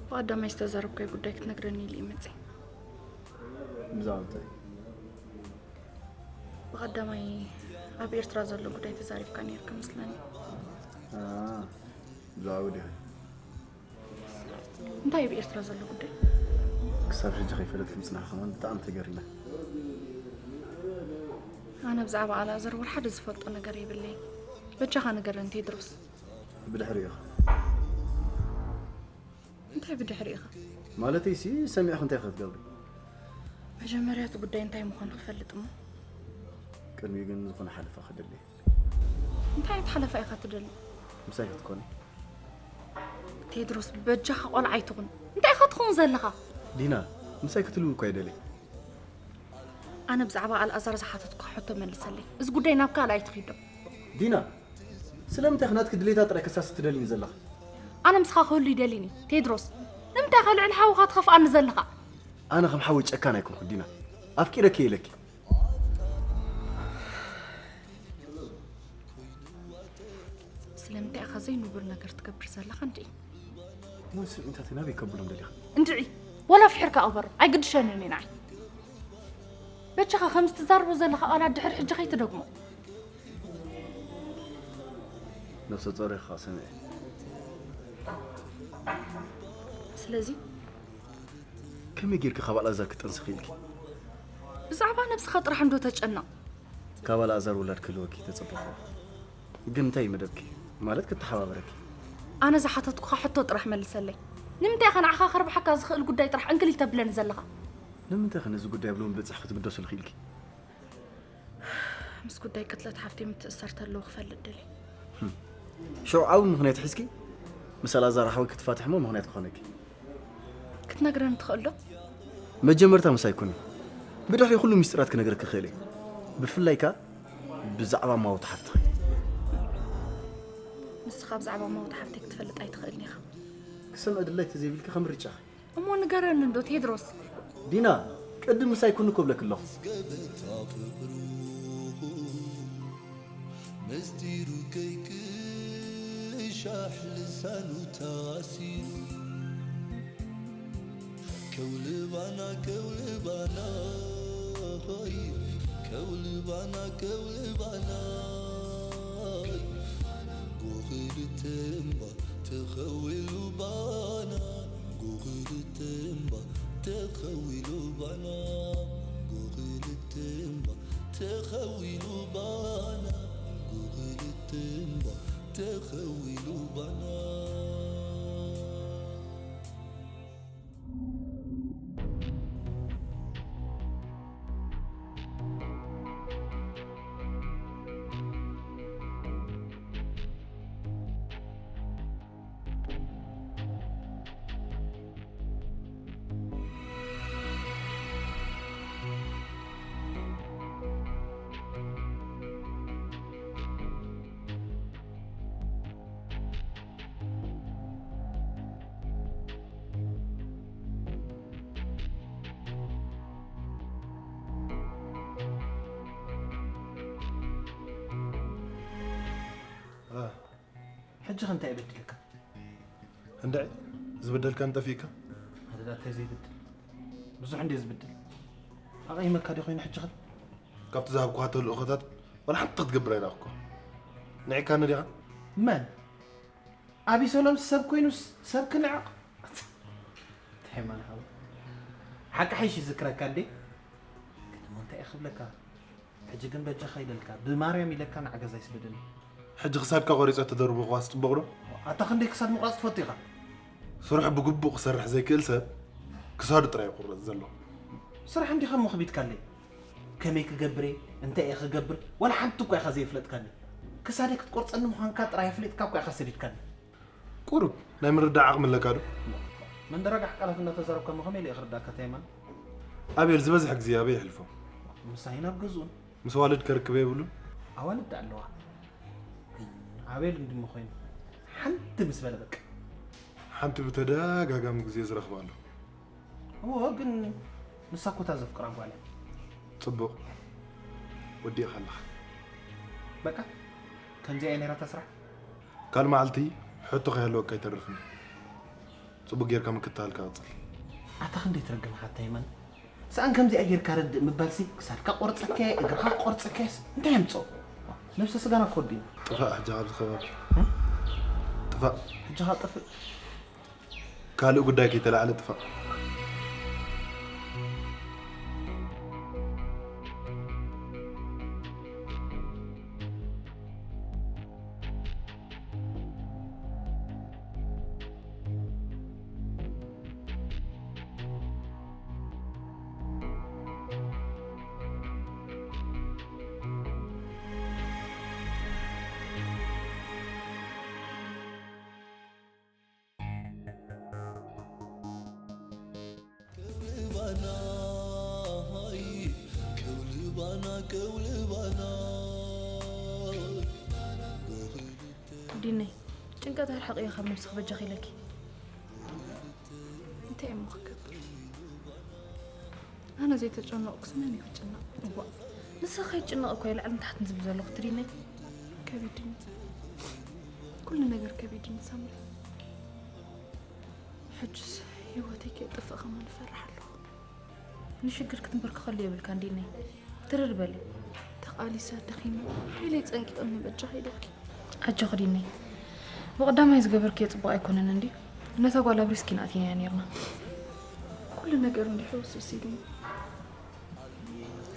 ብቐዳማይ ዝተዛረብካዮ ጉዳይ ክትነግረኒ ኢለ እየ መጺአ። ብዛዕባ እንታይ? ብቐዳማይ ኣብ ኤርትራ ዘሎ ጉዳይ ተዛሪብካ ነይርካ መስለኒ። ኣ፣ ብዛዕባ ወዲኻ? እንታይ እዩ ብኤርትራ ዘሎ ጉዳይ? ክሳብ ሕጂ ከይፈለጥኪ ምጽናሕኪ ከማን ብጣዕሚ ተገሪመ። ኣነ ብዛዕባ ኣልኣዛር ወላ ሓደ ዝፈልጦ ነገር የብለይን። በጃኻ ንገረኒ ቴድሮስ። ብድሕሪኡ ኢኻ። እንታይ ብድሕሪኡ ኢኻ? ማለተይሲ ሰሚዕኺ እንታይ ክትገብሪ? መጀመርያ እቲ ጉዳይ እንታይ ምዃኑ ክፈልጥ እሞ። ቅድሚኡ ግን ዝኾነ ሓለፋ ክደሊ። እንታይ ዓይነት ሓለፋ ኢኻ ትደሊ? ምሳይ ክትኮኒ። ቴድሮስ በጃኻ ቆልዓ ኣይትኹን። እንታይ ኢኻ ትኸውን ዘለኻ? ዲና፣ ምሳይ ክትልዊ እኳ ይደሊ። ኣነ ብዛዕባ ኣልኣዛር ዝሓተትኩ ሕቶ መልሰለይ። እዚ ጉዳይ ናብ ካልእ ኣይትኺዶ። ዲና፣ ስለምንታይ ኢኺ ናትኪ ድሌታት ጥራይ ከሳሲ ትደልኒ ዘለኻ? ኣነ ምስኻ ክህሉ ይደሊኒ። ቴድሮስ፣ ንምንታይ ኢኻ ልዕሊ ሓውኻ ትኸፍኣኒ ዘለኻ? ኣነ ከም ሓወይ ጨካን ኣይኮንኩ ዲና። ኣፍቂረኪ እየ ኢለኪ። ስለምንታይ ኢኻ ዘይንቡር ነገር ትገብር ዘለኻ እንድዒ? እሞ ስምዒታተይ ናበይ ከብሎም ደሊኻ? እንድዒ፣ ወላ ፍሒርካ ቅበሮ፣ ኣይግድሸንን እዩ ንዓይ። በጃኻ ከምዚ ትዛረቦ ዘለኻ ቃላት ድሕሪ ሕጂ ከይትደግሞ። ነብሰ ጾር ኢኻ ሰሚዐ። ስለዚ ከመይ ጌርኪ ካብ ኣልኣዛር ክትጠንስኺ ኢልኪ? ብዛዕባ ነብስኻ ጥራሕ እንዶ ተጨነቕ። ካብ ኣልኣዛር ውላድ ክህልወኪ ተጸበኹ። ግን እንታይ እዩ መደብኪ? ማለት ክተሓባበረኪ። ኣነ ዝሓተትኩኻ ሕቶ ጥራሕ መልሰለይ። ንምንታይ ኢኻ ንዓኻ ከርብሓካ ዝኽእል ጉዳይ ጥራሕ ዕንክሊል ተብለኒ ዘለኻ? ንምንታይ ኢኺ ነዚ ጉዳይ ኣብ ሎሚ በጺሕኪ ክትግደሱ ኢልኪ? ምስ ጉዳይ ቅትለት ሓፍተይ ምትእስሳር ተለዎ ክፈልጥ ደልየ። ሽዑ ዓቢ ምኽንያት ሒዝኪ ምስ ኣልኣዛር ሓወይ ክትፋትሒ እሞ ምኽንያት ክኾነኪ። ክትነግረኒ ትኽእል ዶ? መጀመርታ ምሳይ ኩኒ። ብድሕሪ ኩሉ ሚስጥራት ክነግረኪ ክእል እየ። ብፍላይ ከኣ ብዛዕባ ማውት ሓፍትኺ። ንስኻ ብዛዕባ ማውት ሓፍተይ ክትፈልጥ ኣይትኽእልን ኢኻ። ክሰምዕ ድላይ ተዘይብልኪ ከም ምርጫኺ። እሞ ንገረኒ እንዶ ቴድሮስ። ዲና፣ ቅድም ምሳይ ኩኒ ክብለኪ ኣለኹ። ምስጢሩ ከይቅሻሕ ልሳኑ ታሲሩ። ከውልባና፣ ከውልባና፣ ሆይ፣ ከውልባና፣ ከውልባና። ጎኽልተ እምባ ተኸዊሉ ባና፣ ጎኽልተ እምባ ተኸዊሉ ባና፣ ጎኽልተ እምባ ተኸዊሉ ባና፣ ጎኽልተ እምባ ተኸዊሉ ባና። ሕጂ ከ እንታይ በዲለካ? እንድዒ ዝበደልካ እንጠፊእካ ኣደዳ እንታይ ዘይብድል ብዙሕ እንደ ዝብድል ኣቐይመካ ዲ ኮይኑ ሕጂ ኸ ካብቲ ዝሃብኩኻ ተልእኾታት ዋላ ሓንቲ ክትገብር ኣይረኣኹ። ንዒካኒ ዲኻ? መን ኣቢሰሎም ሰብ ኮይኑስ ሰብ ክንዕቕ እንታይ ማን ሓው ሓቂ ሓይሽ ይዝክረካ እንዴ ግን እሞ እንታይ ክብለካ ሕጂ ግን በጃኻ ኢለልካ ብማርያም ኢለካ ንዓገዛ ይስደደኒ ሕጂ ክሳድካ ቆሪፀ ተደርብኹዋ ፅቡቕ ዶ? ኣታ ክንደይ ክሳድ ምቑራፅ ትፈቱ ኢኻ ስርሑ ብግቡእ ክሰርሕ ዘይክእል ሰብ ክሳዱ ጥራይ ይቁረፅ ዘሎ። ስራሕ እንዲኻ እሞ ክቢድካለይ ከመይ ክገብር እየ እንታይ እየ ክገብር ዋላ ሓንቲ እኳ ኢኻ ዘይፍለጥካኒ ክሳደይ ክትቆርፀኒ ምዃንካ ጥራይ ኣፍሊጥካ እኳ ኢኻ ሰዲድካኒ ቁሩብ ናይ ምርዳእ ዓቕሚ ኣለካ ዶ? መንደረጋሕ ቃላት እናተዛረብካ እሞ ከመይ ኢለ እየ ክርዳእካ ታይማን ኣቤል ዝበዝሕ ግዜ ኣበይ የሕልፎ? ምሳይ ናብ ገዝኡን ምስ ዋልድ ከርክበ የብሉን? ኣዋልድ ኣለዋ ግን ኣቤል እንድሞ ኮይኑ ሓንቲ ምስ በለ በቃ ሓንቲ ብተደጋጋሚ ግዜ ዝረኽባ ኣሎ እዎ ግን ንሳ እኮ እታ ዘፍቅራ ጓል እያ ፅቡቕ ወዲእኻ ኣለኻ በቃ ከምዚኣ እያ ነይራ እታ ስራሕ ካልእ መዓልቲ ሕቶ ከይህልወካ ኣይተርፍን እዩ ፅቡቕ ጌርካ ምክትታልካ ቀፅል ኣታ ክንደይ ትረግም ሓታ ይመን ሰኣን ከምዚኣ ጌርካ ረድእ ምባልሲ ክሳድካ ቆርፀካየ እግርኻ ቆርፀካየስ እንታይ የምፅኦ ነብሰ ስጋና ኮዲ ጥፋእ ሕጂ ካብዚ ከባቢ ጥፋእ ሕጂ ካብ ጥፍእ ካልእ ጉዳይ ከይተላዕለ ጥፋእ። ዲነይ ጭንቀት ኣርሕቕዮ ካብ ነብስኺ በጃኺ ኢለኪ። እንታይ እሞ ክገብር ኣነ ዘይተጨነቕኩስ መን እዩ ክጭነቕ? እዋ ንስኺ ከይትጭነቒ እኮ እየ ላዕልን ታሕትን ዝብል ዘለኹ ትሪነይ። ከቢድኒ ኩሉ ነገር ከቢድኒ ሳምሪ። ሕጅስ ህይወተይ ከየጥፍእ ከማን እፈርሕ ኣለኹ። ንሽግር ክትንበርክኸሉ የብልካን ዲነይ። ትርር በሊ። ተቓሊሰ ደኺመ ሓይለይ ጸንቂቕኒ በጃኺ ኢለኪ። ኣጆኺ ዲነይ። ብቐዳማይ ዝገበርክዮ ጽቡቕ ኣይኮነን እንድዩ። ነታ ጓል ኣብ ሪስክ ኢና ኣእቲናያ ኔርና። ኩሉ ነገር እንድዩ ሕውስውስ ኢሉኒ።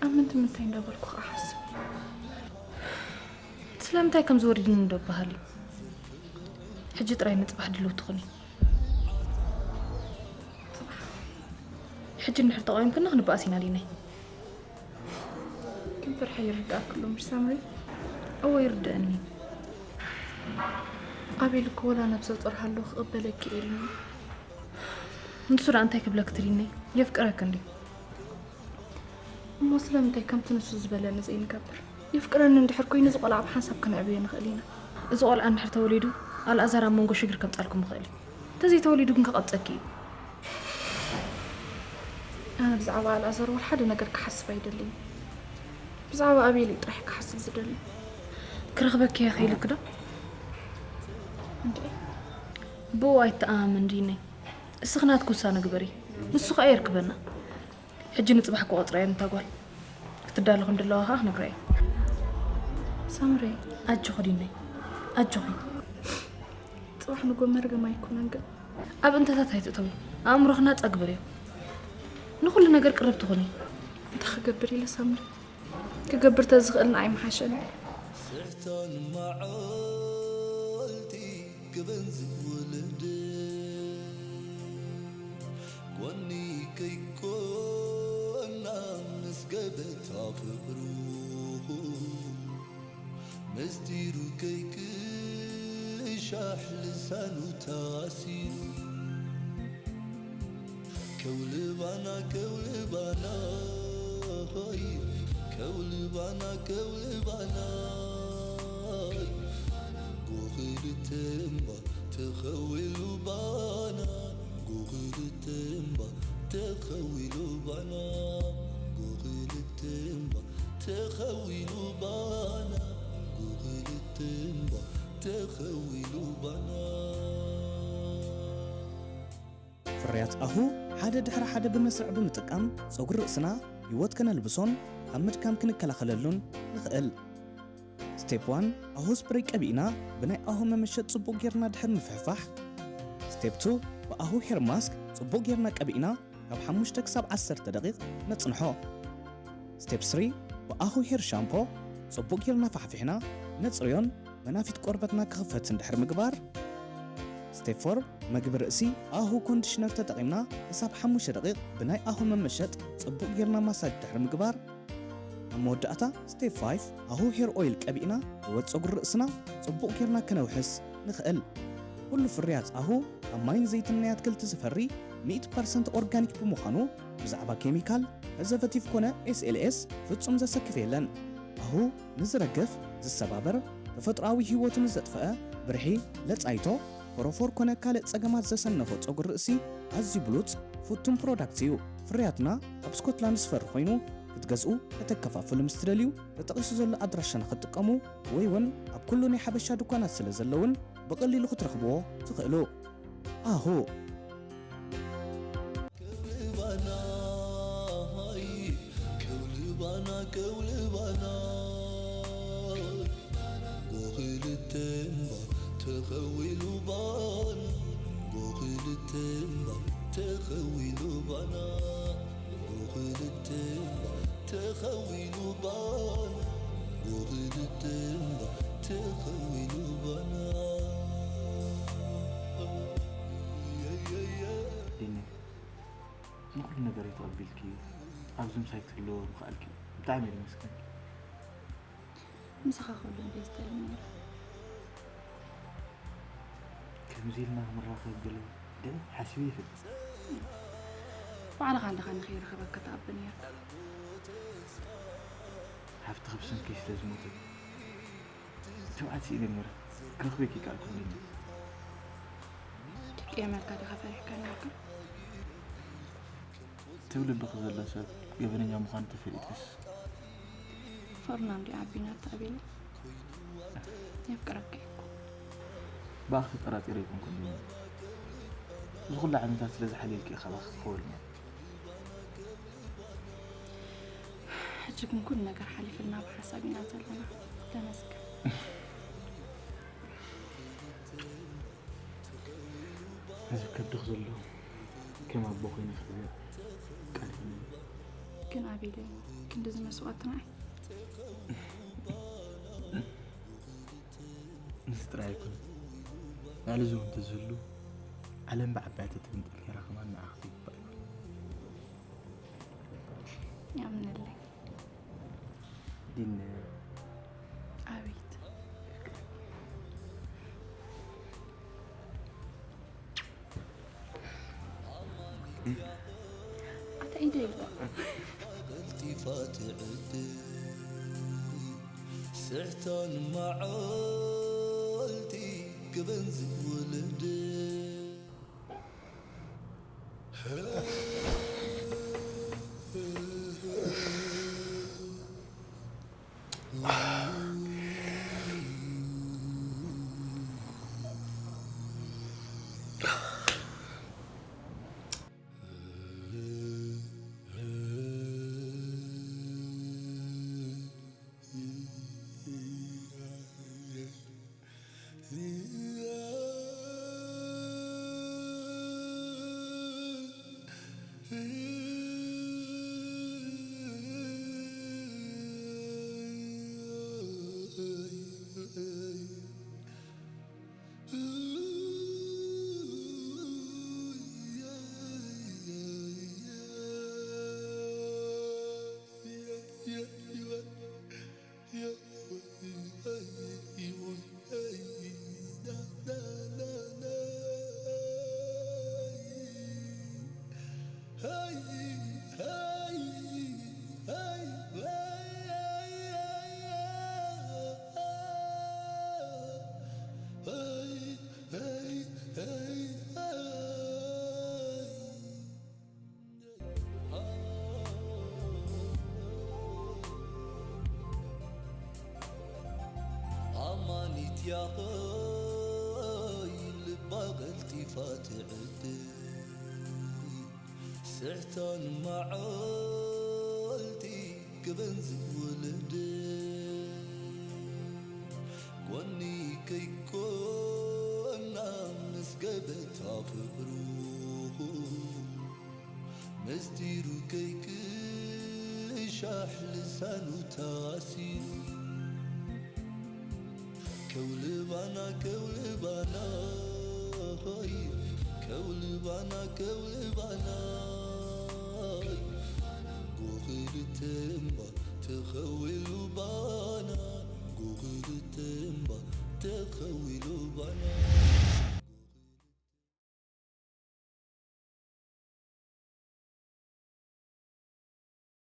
ኣብ ምንታይ ምንታይ እንዳበልኩ ኸኣ ሓስብ። ስለምንታይ ከም ዝወሪድኒ እንዶ በሃል እዩ። ሕጂ ጥራይ ንጽባሕ ድልውቲ ኩኒ። ሕጂ እንድሕር ተቓዊምክኒ ክንበኣስ ኢና ሊነይ። ግን ፍርሒ ይርድኣኪ ኣሎ ምሽ ሳምሪ? እወ ይርድኣኒ። ኣቤል እኮ ወላ ነብሰ ጡር ሃለኹ ክቕበለኪ እየ ኢሉኒ። ንሱ ደኣ እንታይ ክብለኪ ትሪነይ? የፍቅረኪ እንድዩ። እሞ ስለምንታይ ከምቲ ንሱ ዝበለኒ ዘይንገብር? የፍቅረኒ እንድሕር ኮይኑ እዚ ቆልዓ ብሓንሳብ ከነዕብዮ ንኽእል ኢና። እዚ ቆልዓ እንድሕር ተወሊዱ ኣልኣዛር ኣብ መንጎ ሽግር ከምጻልኩም ይኽእል እዩ። እንተዘይተወሊዱ ግን ክቐብጸኪ እዩ። ኣነ ብዛዕባ ኣልኣዛር ወላ ሓደ ነገር ክሓስብ ኣይደልን። ብዛዕባ ኣቤል እዩ ጥራሕ ክሓስብ ዝደሊ። ክረኽበኪ እየ ክኢለኪ ዶ? እንዴ ብኡ ኣይተኣማመን ዲነይ። እስኺ ናትኪ ውሳነ ግበሪ። ንሱ ኸኣ የርክበና። ሕጂ ንጽባሕ ክቖጽራ እየ ነታ ጓል። ክትዳሎ ከም ድለዋ ኸኣ ክነግራ እየ። ሳምሪ። ኣጆኺ ዲነይ። ኣጆኺ። ጽባሕ ንጎ መርገም ኣይኮነን ግን። ኣብ እንታታት ኣይትእተዊ። ኣእምሮኺ ናጻ ግበርዮ። ንኹሉ ነገር ቅርብቲ ኩኒ። እንታይ ክገብር ኢለ ሳምሪ? ክገብር ተዝኽእል ንዓይ ምሓሸኒ። ስሕታን መዓልቲ ክበን ዝውልድ ጎኒ ከይኮና ምስ ገበታ ፍቕሩ ምስጢሩ ከይቅሻሕ ልሳኑ ታሲሩ ከውልባና ከውልባና ሆይ ከውልባና ከውልባና ጎኽልተምባ ተኸዊሉ ባና ጎኽልተምባ ተኸዊሉ ባና ጎኽልተምባ ተኸዊሉ ባና ጎኽልተምባ ተኸዊሉ ባና። ፍርያት ኣሁ ሓደ ድሕሪ ሓደ ብመስርዕ ብምጥቃም ጸጉሪ ርእስና ህይወት ከነልብሶን ካብ ምድካም ክንከላኸለሉን ንኽእል። ስቴፕ ዋን ኣሁ ስፕሬይ ቀቢእና ብናይ ኣሁ መመሸጥ ጽቡቕ ጌርና ድሕር ምፍሕፋሕ። ስቴፕ ቱ ብኣሁ ሄር ማስክ ጽቡቕ ጌርና ቀቢእና ካብ ሓሙሽተ ክሳብ ዓሰርተ ደቂቕ ነጽንሖ። ስቴፕ ስሪ ብኣሁ ሄር ሻምፖ ጽቡቕ ጌርና ፋሕፊሕና ነጽርዮን መናፊት ቆርበትና ክኽፈትን ድሕሪ ምግባር። ስቴፕ ፎር መግቢ ርእሲ ኣሁ ኮንዲሽነር ተጠቒምና ክሳብ ሓሙሽተ ደቂቕ ብናይ ኣሁ መመሸጥ ጽቡቕ ጌርና ማሳጅ ድሕሪ ምግባር። ኣብ መወዳእታ ስቴፕ ፋይፍ ኣሁ ሄር ኦይል ቀቢእና ህይወት ጸጉሪ ርእስና ጽቡቕ ጌርና ከነውሕስ ንኽእል። ኩሉ ፍርያት ኣሁ ካብ ማይን ዘይትን ናይ ኣትክልቲ ዝፈሪ ሚእቲ ፐርሰንት ኦርጋኒክ ብምዃኑ ብዛዕባ ኬሚካል፣ ፕሪዘርቨቲቭ ኮነ ኤስኤልኤስ ፍጹም ዘሰክፍ የለን። ኣሁ ንዝረግፍ፣ ዝሰባበር፣ ተፈጥሮኣዊ ህይወቱ ንዘጥፍአ ብርሒ፣ ለጻይቶ፣ ፎሮፎር ኮነ ካልእ ጸገማት ዘሰነፎ ጸጉሪ ርእሲ ኣዝዩ ብሉጽ ፍቱን ፕሮዳክት እዩ። ፍርያትና ኣብ ስኮትላንድ ዝፈሪ ኮይኑ ክትገዝኡ ከተከፋፍሉ ምስ ትደልዩ ተጠቒሱ ዘሎ ኣድራሻና ክትጥቀሙ ወይ እውን ኣብ ኩሉ ናይ ሓበሻ ድኳናት ስለ ዘለውን ብቐሊሉ ክትረኽብዎ ትኽእሉ። ኣሁ ከውልባና ሃይ ከውልባና ከውልባና ጎኽልተምባ ተኸዊሉ ባና ጎኽልተምባ ተኸዊሉ ባና ጎኽልተምባ ተኸዊሉ ባና ጎኽልተምባ ተኸዊሉ ባና ዲኒ ንኩሉ ነገር ተቐቢልኪ ኣብዚ ምሳይ ክትህልዎ ምኽኣልኪ ብጣዕሚ እየ ዘመስግነኪ። ምሳኻ ከሎ እንደ ዝተለመደ ከምዚ ኢልና ክንራኸብ ገለ ደም ሓሲበ ይፈልጥ። ባዕልኻ ኣለኻ ንኸይረኸበካ ትኣቢ ነይርካ። ሃፍቲ ክብሰንከይ ስለ ዝሞተት ትብዓት ስኢነ ነይረ። ክረኽበኪ ይከኣልኩ ኣለኒ። ትቅየመልካ ዲኻ ፈሪሕካ ነይርካ? ትብል ልብኺ ዘሎ ሰብ ገበነኛ ምዃኑ ተፈሊጥክስ? ፈርናንዶ ዓቢና ተቐቢለ የፍቅረካ እኮ። ብኣኺ ተጠራጢረ ኣይኮንኩን ዲኒ። እዚ ኩሉ ዓመታት ስለ ዝሓለልኪ ኢኻ ብኣኺ ክኸወልኒ። ሕጂ ግን ኩሉ ነገር ሓሊፍልና ብሓሳብ ኢና ዘለና። ተመስገን። ነዚ ከብድኽ ዘሎ ከም ኣቦ ኮይነ ክሕዘ ቃል ሂበ። ግን ኣቤለይ ክንድዚ መስዋእቲ ንዓይ ንስ ጥራይ ኣይኮነት ናልዚ እውን ተዝህሉ ዓለም ብዓባያ ተትግምጥል ነይራ ከማን ንዓኽ ዘይግባእ ይኾን። ያምነለይ ዲን ኣቤት ኣታ ኢደ ይብሎ ቀልጢፋ ትዕድል ስሕታን መዓልቲ ክበን ዝውልድ ኣማኒት ያኸ ሓሊፋ ትዕድል ስሕታን መዓልቲ ክበን ዝውልድ ጎኒ ከይኮና ምስ ገበታ ፍቅሩ ምስጢሩ ከይክሻሕ ልሳኑ ታሲሩ ከውልባና ከውልባና ሆይ ከውልባና ከውልባና ጎኽልተምባ ተኸዊሉ ባና ጎኽልተምባ ተኸዊሉ